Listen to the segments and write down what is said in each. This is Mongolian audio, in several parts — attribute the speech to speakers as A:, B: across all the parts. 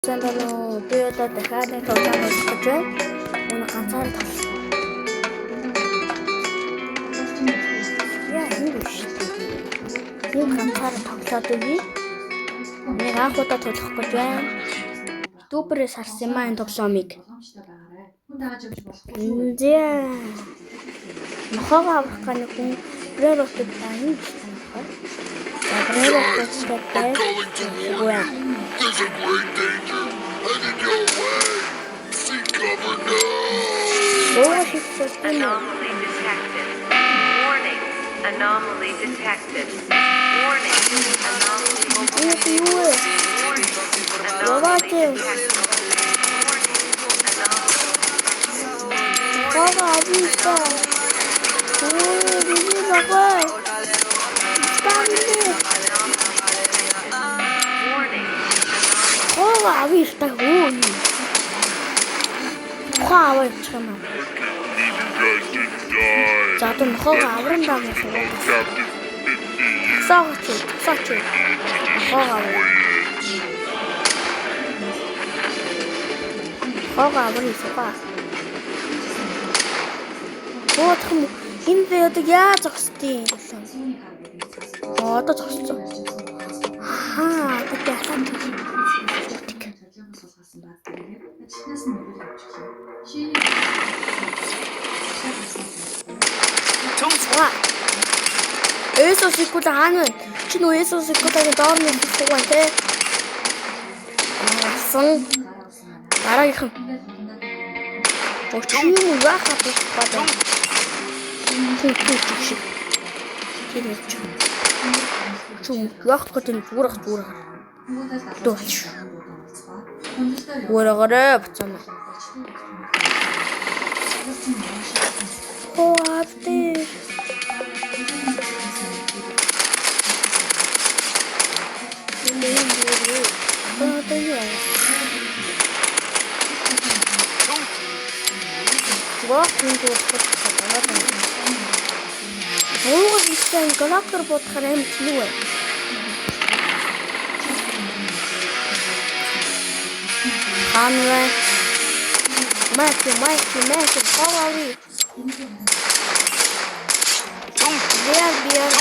A: Сайн байна уу? Би одоо дахиад нэг тоглоом үзэх гэж байна. Үүн ганцаар тоглох. Яа, энэ биш үү? Би ганцаар тоглоод өгье. Нэг анх удаа тоглох гэж байна. YouTube-ээс харсан юм аа энэ тоглоомыг. Зэ. Нохоогоо авах гэх нэг хүн Брэротод та энэ биш танах. За Брэротод
B: I'm calling to warn
A: байх.
B: you. There's a great danger headed your way. Seek cover now.
A: Бууга шигсэлт юм уу?
C: Anomaly detected. Warning. Anomaly detected. Warning. Anomaly.
A: Энэ юу вэ?
C: Warning.
A: Яваач.
C: Anomaly detected. Warning. Anomaly.
A: Нохоогоо авъя та. Өө, миний нохой. Стаминэ.
C: Warning.
A: Нохоогоо авъя та хөө. Нохоо аваа явчих юм аа.
B: Leave you guys to die.
A: За одоо нохоогоо авран даа мөн
B: I'll captive 50 years
A: Саагч, саагч.
B: to
A: Нохоогоо авъя.
B: destroy it.
A: Нохоогоо авран суугаа. Буудах юм. Энэ би одоо яаж зогсдیں۔ Одоо зогссон. Аа, одоо би алаад шүтг. Суугаа. Эсос икул хаана вэ? Чи нөө Эсос икулагийн доор нь суугаа те. Авсан. Дараагийнх нь. Оо чи юм яхаа бод. Түн түн түн шиг. Тэр нэг чи. Чи яах гэж энэ зүгээр ах зүгээр ах. Дөө алш. Зүгээр буцаана. Оо авдээ. Одоо юу? Гох юм дуудах байна. Буугаас ихтэй галактор бодохоор аим тэнэг байна. Хаана вэ? Майки, майки, майки, хавари. Биар, биар,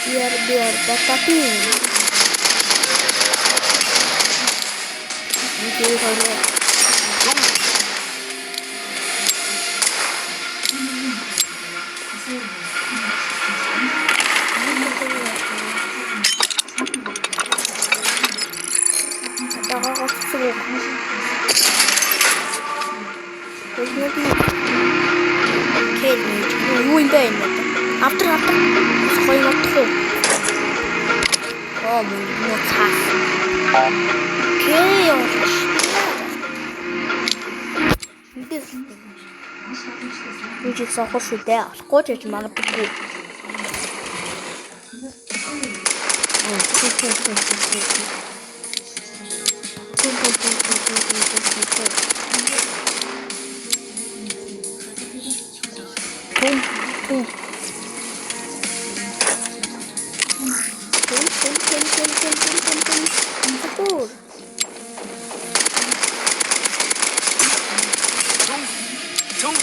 A: биар, биар, батати. Нэг хоёр. Одоо гоцсон. Окей, юу юм бэ энэ? Автар автар. Хоёр утах уу? Оо мөн мөн цаас. Окей, явуулж. Мэдээс энэ жил сохор шүү дээ. Олохгүй ч гэж магадгүй. Түн түн түн түн түн түн түн түн түн. Түн түн. Түн түн түн түн түн түн түн түн. Түн.
D: Tung,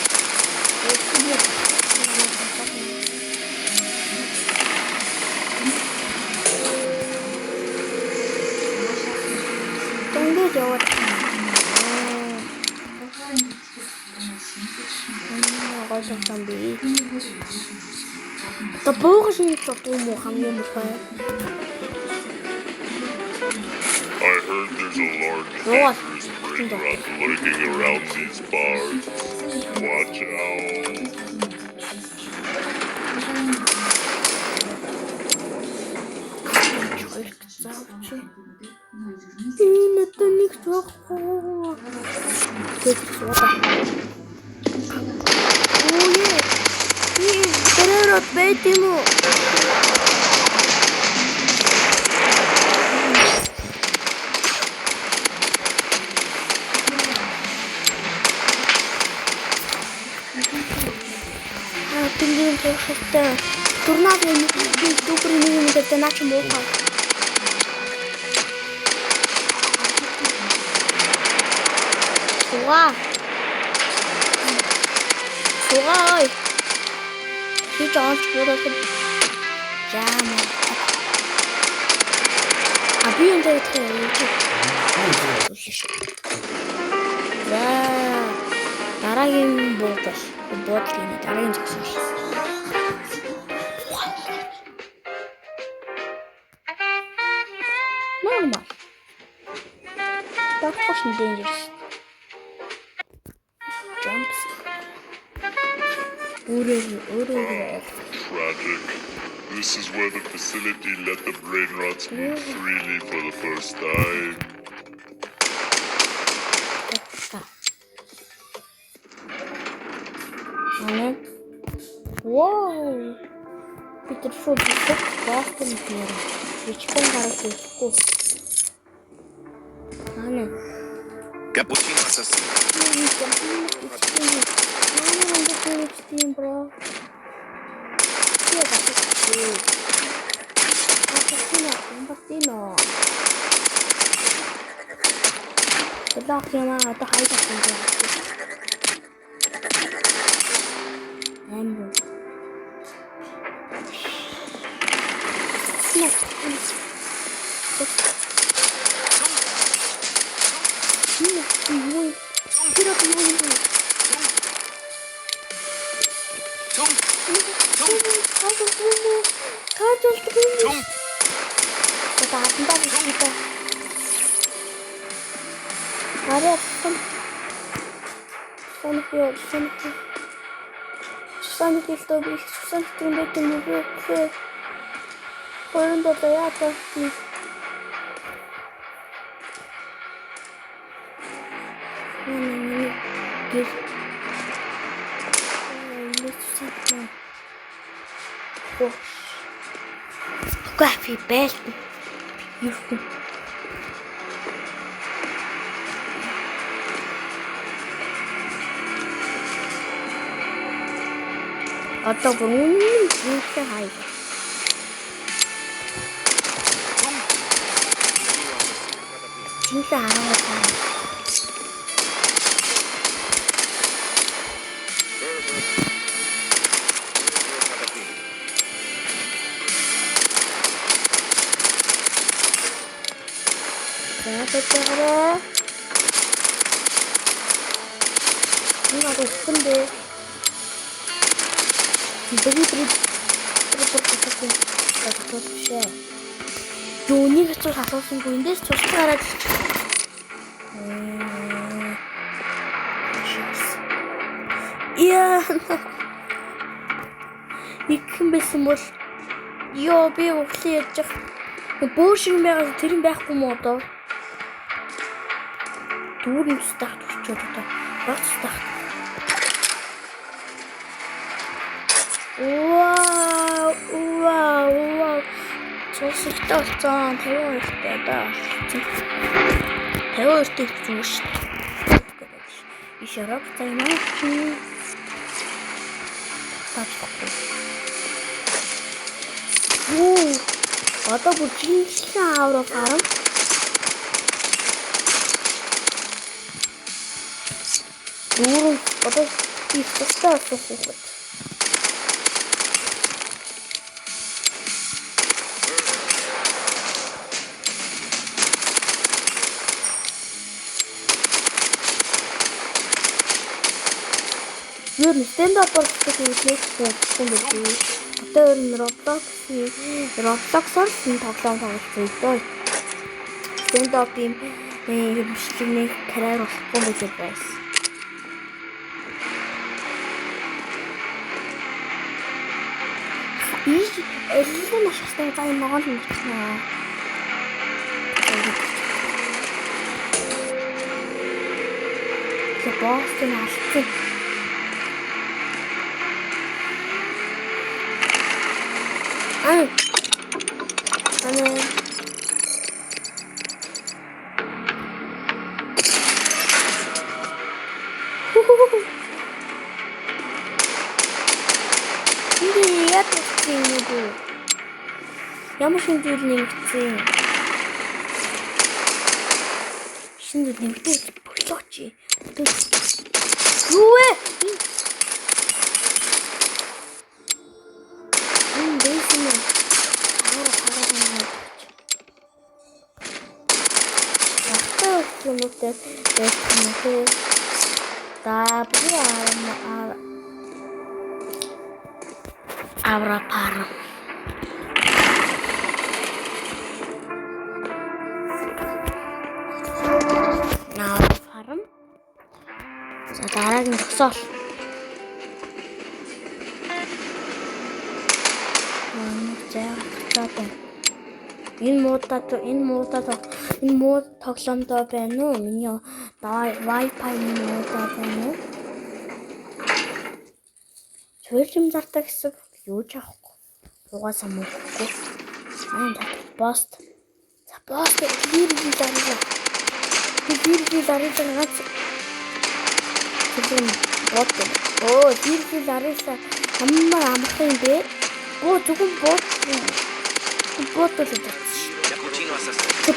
A: Дөнгөж яваад. Аа. Гоё юм би. Одоо бууга шинж болдог юм уу хамгийн мухай?
B: I heard there's a large
A: What?
B: dangerous brain rot lurking around these parts. Watch out.
A: Хоёр заавч. Энэ одоо нэг жоохгүй. Тэгээд суугаа. Үе. Би тэрэрот байт юм уу? Аа, тэнгэрийн тууштай. Турнаад нэг дүүбэр нэг юм гэдэг наа чи муухай. Суугаа. Суугаа ой. Чи жолч бууруулах. Яамаа. А би энэ дээр юм чи. Үлээ шүү. За дараагийн буудал. Буудал гинэ дараагийн зогсоол. Нормал. Багш нь dangerous. Jumps. Өөрөө өөрөө
B: Tragic. This is where the facility let the brain rots move freely for the first time.
A: Анаа. Вау. Би тэр шууд бисэг Бостон дээр. Жижигхэн гараад ирэхгүй. Анаа.
E: Cappuccino assassino.
A: Тийм бро. Капучино, капучино. Блок юм аа одоо хайж авсан юм. Амар. Юу тэр одоо юу юм бэ?
D: Түн. Түн.
A: Таад болдог юм.
D: Түн.
A: Одоо хатандаа бичээ. Арай сан. Сан хөө сан хөө. Сан хэлтөө би сан хэлтөө юм бэ хөө. Хорон доо яа таа. Гэр. Нэг сан. Кофе байлт. Юу. Одоо бүр үнэн жинхэнэ хаяа. Жинхэнэ хараагаа хаяа. За тэтгэрээ. Энэ одоо үхэн дээ. Би тэр тэр бишээ. Юуны хэцүү асуусангүй эндээс цус гараад ирчих. Яа. Нэгхэн байсан бол ёо би өглөө ярьж байгаа. Бөөр шиг байгаа тэр юм байхгүй мó одоо. Дүүрэн тустах төрчөөд одоо баг тустах. Вау, вау, вау. Цус ихтэй болсон. 52-тэй одоо болсон. 52-тэй их зүгээр шүү дээ. Иш орог за юм аа чи. Таахгүй. Юу? Одоо бүр жинхэнэ аврал гарна. Дүүрэн одоо их тустай болсон хүүхэд. Ер нь stand up болдог үеийг бодсон байдаг. Одоо ер нь Roblox-ийн Roblox-оор л тоглоом тоглож байдаг. Stand up-ийн бичлэгний карьер болохгүй байлээ байсан. Би эллэн ашигтай заа ногоон л мөрчнө. Тэгээ босс нь алдсан. Аа. Аа. Энд яг юм уу? Ямар шинэ зүйл нэмэгдсэн? Шинэ зүйл нэмэгдээ. Өглөө чи. Юу вэ? Энэ бэйсэн юм. Аа хараа юм. Багтаа юмтай байх юм уу? W R Авра пар. Авра фарм. За дараагийн тосоол. За байна. Энэ муудаа энэ муудаа энэ муу тоглоомдоо байна уу? Миний Wi-Fi муудаа байна уу? Суурь юм зардаг гэсэн юу ч авахгүй. Угаасаа мөнгөгүй. Аа за пост. За пост гэр дарила. Би гэр дарила гац. Тэр бот. Оо гэр дарила ямар амархан юм бэ? Боо зөвхөн бот. Бот л гэж бодсон.
E: Cappuccino assassino.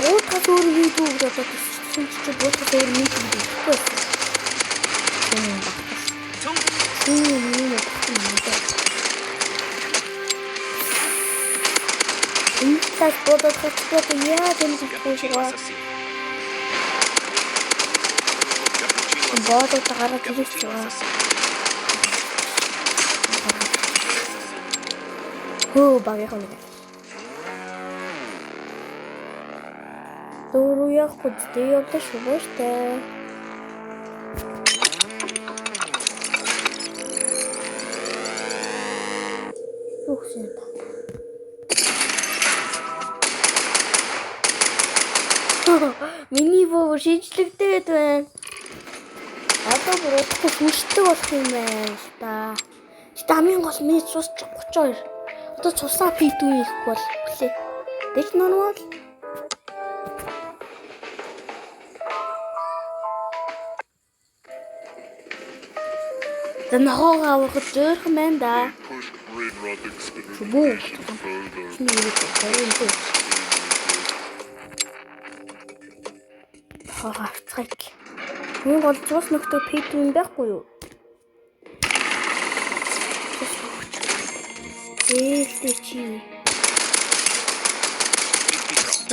A: Буутаас өөр юм юу гэж бодоод байсан чи буутаас өөр юм юу гэхгүй байсан. Тийм багтас.
D: Түн.
A: Тийм юм багтсан юм даа. Энэ талаас бодоод харчихад яаж юм гэхгүй шиг
E: Cappuccino
A: байна.
E: assassino. Cappuccino assassino.
A: Бодоод гараад ирэх
E: Cappuccino
A: байгаа.
E: assassino.
A: Хөө багийнхан нэг. Дөрөв явах үстэй явлаа шүү штэ. Юу гэсэн та? Миний боо шинжлэгдээд байна. Одоо бүр удахгүй сүншдэг болох юм байна л да. Гэтэ хамгийн гол миний цус 32. Одоо цусаа пи2 хийхгүй бол хүлээ. Дэж нормал. За нохоогоо авахд зөөрхөн байна да.
B: Pushed brain rot
A: Бүү.
B: experimentation further.
A: Чиний үрэг гоё юм дөө. Нохоогоо авцгаая. Миний гол цус нөхдөг пи2 байхгүй юу? Цус нөхч. Ээлтэй чи.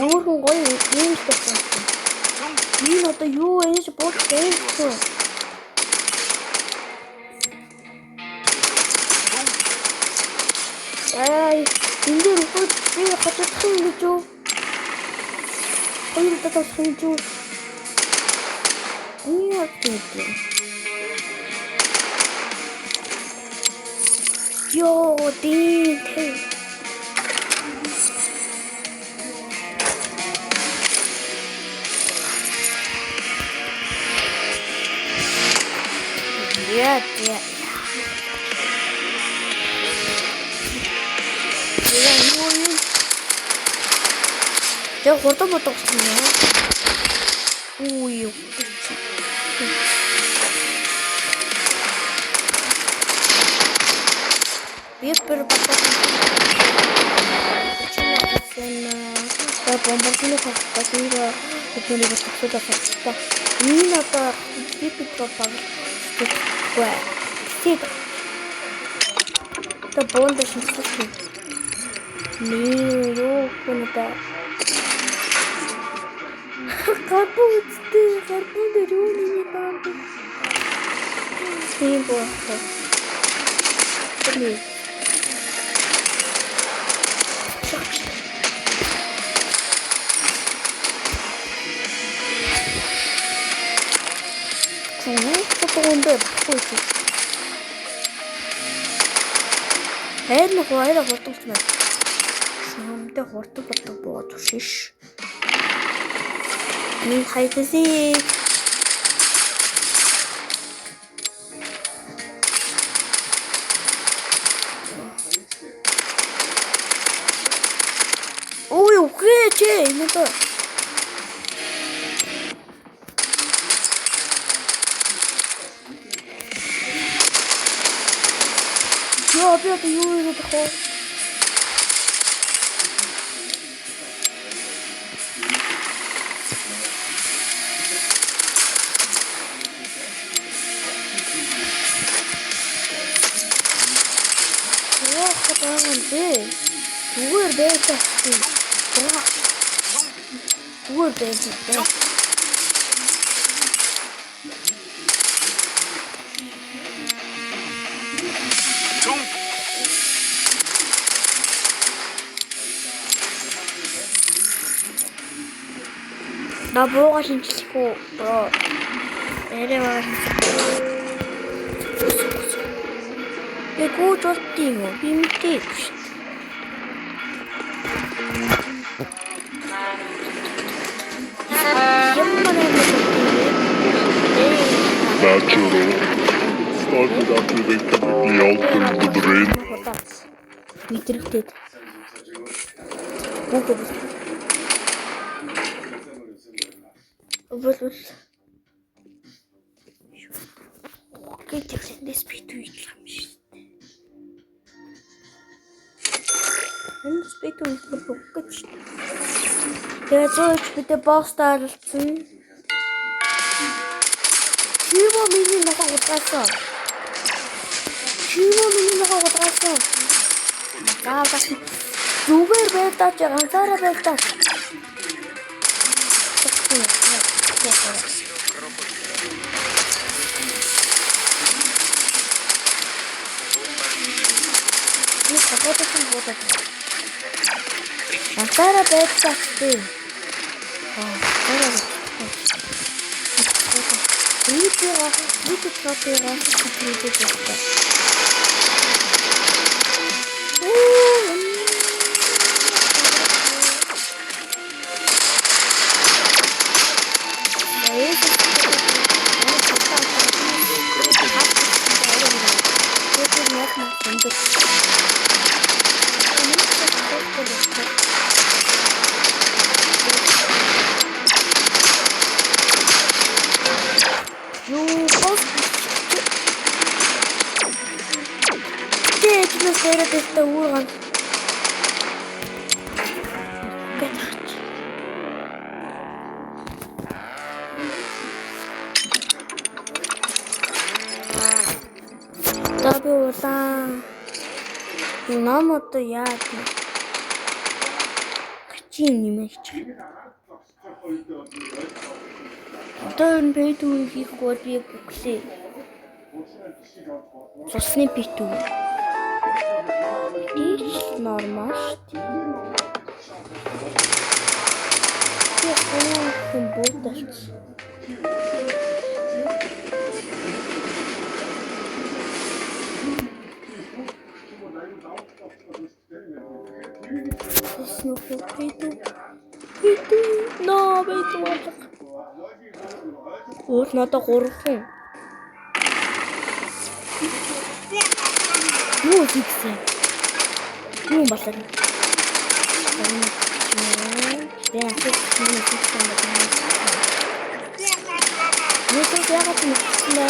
A: Өөрхөн гоё юм л байсан.
D: Түн.
A: Энэ одоо юу вэ? Энэ бууж байсан. Аа, энэ дээр үхэж би хожигдох юм гэж юу? Хоёр удаа тоглох юм гэж юу? Энэ яг тийм. Йоо, дин тэг. Яа, яа. Яа, юу юм? Яг хурдан бодог болсон юм. Үу юу. Би бір батат. Сен бомбардины хавцаа тэр бидний бодсоо хавцаа. Энэ одоо би баг зүггүй. Тэд. Та бомб шинжлэх. Нээ юу хүнэ. Гарбуу үсттэй гарбуу дээр юу нэг юм бэ? Тийм боо. Тэр Чүнэ баггүй чи. Хайр нэг хоёроо хурдан байна. Шумтай хурдан болдог боо түшиш. Минь хайдасыг. Ой, үгүй чи энэ доо. Йоо, би одоо юу яриад байх вэ? бэ? Зүгээр байж чадчих. Зүгээр байж чадчих.
D: Түн.
A: На бууга шинжлэх үү? Бро. Арай бага шинжлэх. Яг гүйж болт юм уу? Би мэдээгүй шүү дээ. Ямар амар юм бэ?
B: Natural. It started after they chemically altered the brain.
A: Мэдрэгдээд. Гүгэ бус. Бол бол. Гэж эндээс би түйж юм шүү дээ. Эндээс би түйж бүр гэж. Тэгээ зөөж бид босс тааралцсан. Чиво миний нохоо гутгаасан. Чиво миний нохоо гутгаасан. За бас зүгээр байлдаач ганцаараа байлдаач.
E: Assassino crocodilo.
A: Би хогоодсон буудаад. Ганцаараа байлдаач тийм. Аа, ганцаараа байлдаач. Видео видео тротыгаа хийдэг байсан. Оо. Юу бос Тэжнээс дээрээ дэхтэ үүргэн. Гэж хач. За би улаан. Ном одоо яад вэ? Гачийн нэмэгч. Одоо энэ пэйдүү хийхгүй бол би бүглээ. Цусны пэйдүү. Тийч нормал шүү дээ. Би хүн буудалч. Цусны пэйдүү. Пэйдүү. Ноо пэйдүү болго. Өөр надад 3 хүн. Юу хийгсэн? Юу болоо? Би асуух юм хийгсэн байна. Юу яагаад юм бэ?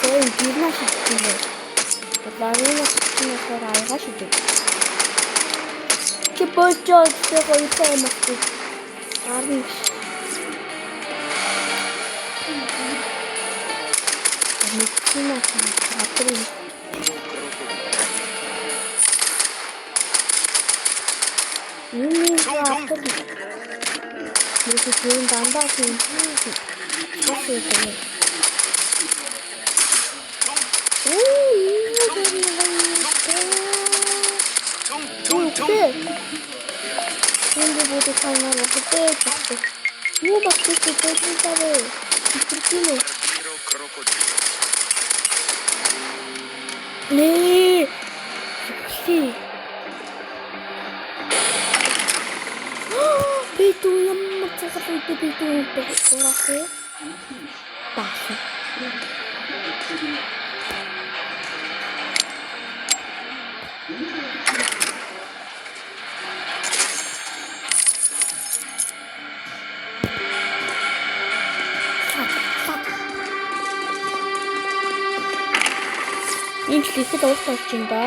A: Би гэрнэ шидсэн бэ. Лавина шидсэн болохоор аяга шидэв. Чи бочоо тэ гоё юм уу? Арна. Мэдсэн аа. Адрын
E: Crocodilo.
A: юм
D: Түн, түн.
A: адар. Нэг тийм дандаа тийм.
D: Түн түн түн.
A: Энд бүгд танаа өгдөө. Юу багтчих вэ? Тэр үү?
E: Assassino crocodilo.
A: Нээ. Хи. Би дүү ямар цахал үдэ би дүү гэдэг. Баасан. Ийм ч ихэд уус болж юм да.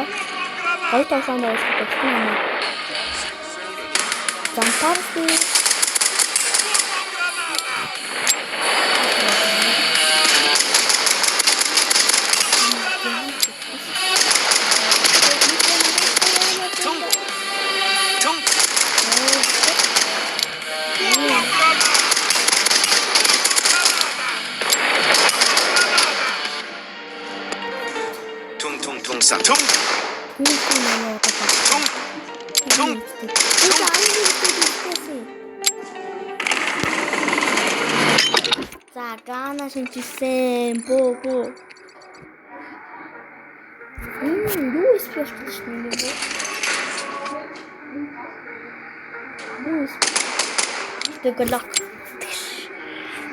A: Гоё тоглоом байгуулах гэсэн юм аа. Зампарс. Гана шинжилсэн. Бөө бөө. Юу спеш шүү дээ. Юу Тэг лок.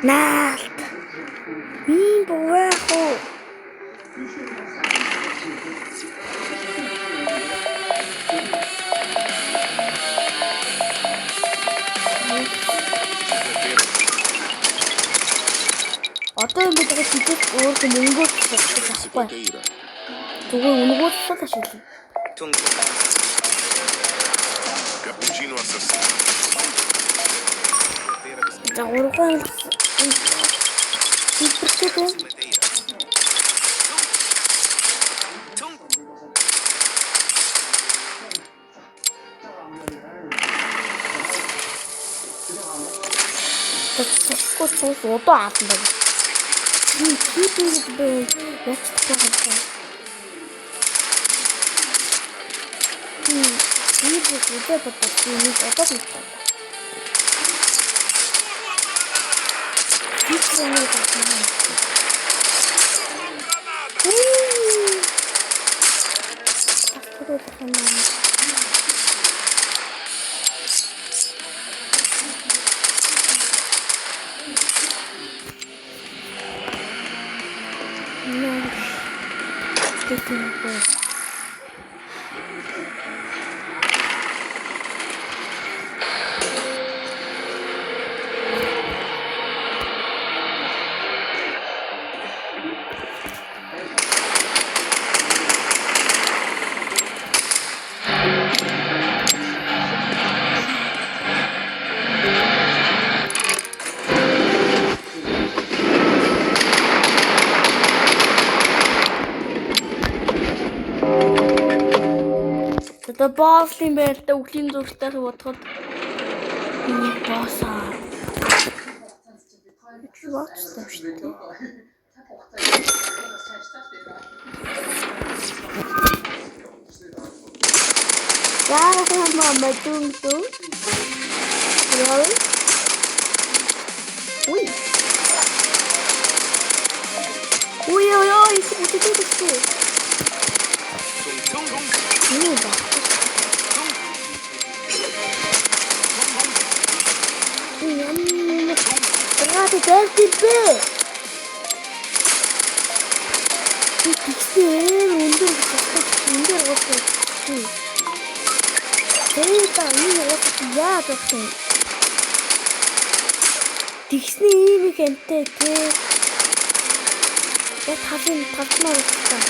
A: Наалт. Ийм буваах уу? Одоо юм бид байгаа чижиг өөрөө мөнгөөр татдаг байхгүй. Зүгээр өнгөөр л ашиглана.
E: Tung tung.
B: Cappuccino assassino.
A: За гурван хэлбэртэй байна.
E: Madeira. Tung tung.
A: Тэхгүй цус удаа аасан байна. Би хийдэг бэ яаж чадах юм бэ? Би үдэ бодож би нэг одоо мэдсэн. Би ч нэг бодсон. Татвар юм. No. Тэтгэв. Одоо боослын байртаа үхлийн зургтай бодоход энэ боосоо. Чи боостой шүү дээ. Яа мама дүн дүн. Яа. Уй. Уй ой ой, үгүй үгүй.
E: Tung tung tung.
A: Юу ба? Ямар Раад дэрдэг бэ? Би тэгсэн өндөр боддог өндөр гоцсон. Тэгээд та энэ гоц яа гэсэн. Тэгсний ийм их амтай тий. Яг талын талнаар утсан.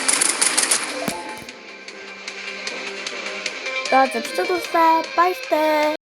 A: За зөвчд дуусаа. Баяртай.